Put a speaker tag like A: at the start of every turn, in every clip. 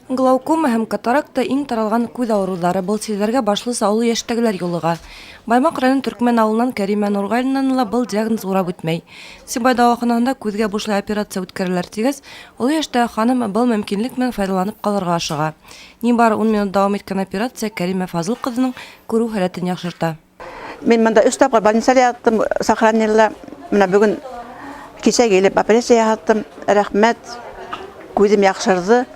A: Глаукома һәм катаракта иң таралған күҙ ауырыуҙары. Был сирҙәргә башлыса оло йәштәгеләр юлыға. Баймаҡ районы Төркмән ауылынан Кәримә Нурғалинаны ла был диагноз урап үтмәй. Сибай дауаханаһында күҙгә бушлай операция үткәрәләр тигәс, оло йәштәге ханым был мөмкинлек менән файҙаланып ҡалырға ашыға. Ни бары ун минут дауам иткән операция Кәримә Фазыл ҡыҙының күреү һәләтен яҡшырта.
B: Мин мында өс тапҡыр больницала яттым, сохранила. Менә бөгөн кисә килеп операция яһаттым. Рәхмәт, күҙем яҡшырҙы.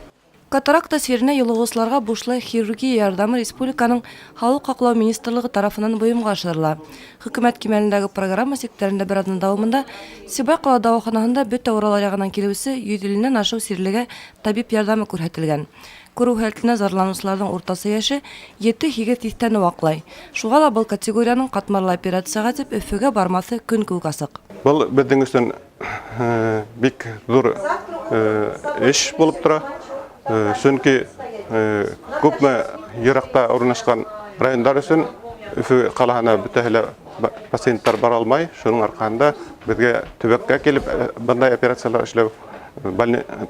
A: Катаракта сиренә юлығыусыларға бушлай хирургия ярҙамы республиканың Һаулыҡ һаҡлау министрлығы тарафынан бойомға ашырыла. Хөкүмәт кимәлендәге программа сиктәрендә бер аҙна дауамында Сибай ҡала дауаханаһында бөтә Урал яғынан килеүсе 150 нән ашыу сирлегә табип ярҙамы күрһәтелгән. Күреү һәләтенә зарланыусыларҙың уртаса йәше ете-һигеҙ тиҫтәне ваҡлай. Шуға ла был категорияның ҡатмарлы операцияға тип Өфөгә бармаҫы көн кеүек асыҡ.
C: Был беҙҙең өсөн бик ҙур эш булып тора. Сөнки күпме йыраҡта урынлашҡан райондар өсөн Өфө ҡалаһына бөтәһе лә пациенттар бара алмай. Шуның арҡаһында беҙгә төбәккә килеп бындай операциялар эшләү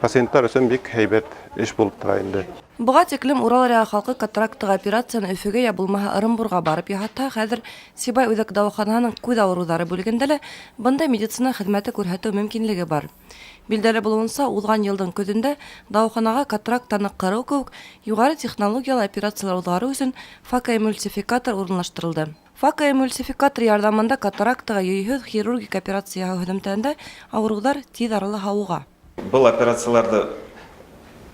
C: пациенттар өсөн бик һәйбәт эш булып тора инде.
A: Быға тиклем Урал аръяғы халҡы катарактаға операцияны Өфөгә йә булмаһа Ырымбурға барып яһатһа, хәҙер Сибай үҙәк дауаханаһының күҙ ауырыуҙары бүлегендә лә бындай медицина хеҙмәте күрһәтеү мөмкинлеге бар. Билдәле булыуынса, уҙған йылдың көҙөндә дауаханаға катарактаны ҡырыу кеүек юғары технологиялы операциялар уҙғарыу өсөн факоэмульсификатор урынлаштырылды. Факоэмульсификатор ярҙамында катарактаға йөйһөҙ хирургик операция яһау һөҙөмтәһендә ауырыуҙар тиҙ арала һауыға.
D: Был операцияларҙы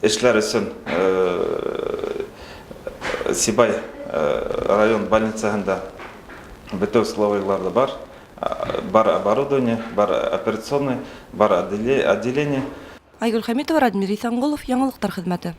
D: эшләр өсөн Сибай район больницаһында бөтә условиялар бар. Бар оборудование, бар операционный, бар отделение.
A: Айгөл Хәмитова, Радмир Иҫәнғолов, Яңылыҡтар хеҙмәте.